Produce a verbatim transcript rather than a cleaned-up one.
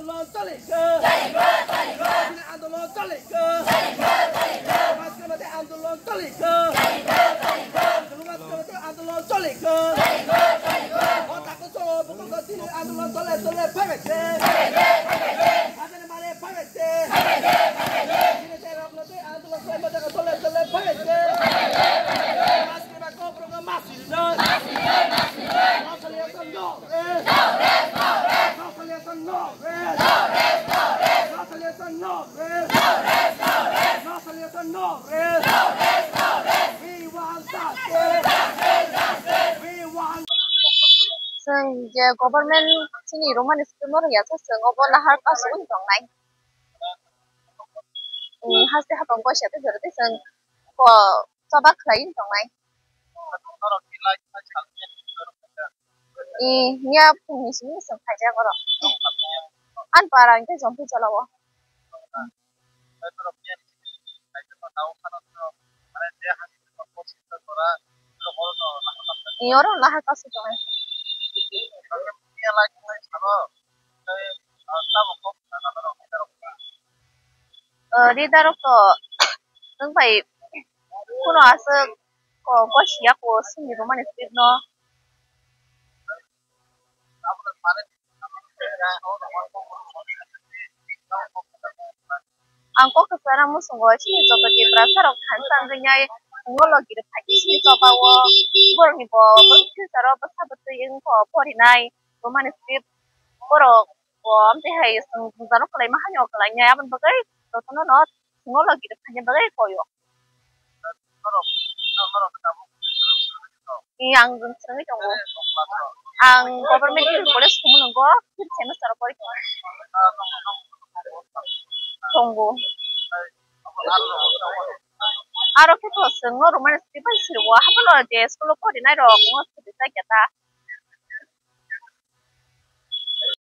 Andolon choli kho. Chini andolon choli kho. Maske mate andolon choli kho. Chini maske mate andolon choli kho. O tako so bukung ko chini andolon chole chole phaibai se. Hajani mare phaibai se. Chini terok no tei andolon chole chole phaibai se. Maske ba ko program masi no. Masi no, masi no. Masi no, masi no. Chwng je government chini romani scheme no rwya khe chwng obo nahar kasu wng tongnai. Haste hapang koisa tei jora tei chwng ko choba khlai wng tongnai. Ee, miya phungni simi se phaijak oro. Ani para hwnkhe Jompi tola o. Ee, oro nahar kasu tongo. Ee, leader rok to nwng bai kuno aswk ko gosiya ko simi romani script no. Ang kok kwcharo muchungo chini joto Tiprasa rok thansa wngwi nai swngo logi rwkha khe chini choba o borokni bo future o bwsa bwtwi wngkha porinai romani script borok bo amtwi hai chwng jwngjal kwlaima haino kwlainai aboni bagwi jotono no swngo logi rwkha bagwi koyo. Ee, ang swrwngwi tongo. Ang government degree college thumwi nwngo, fifth semester o pori tongo. Tongo. Aro khe to chwngno romani script bai sirwo, haphano je school o porinai rok no sirwi chakya ta.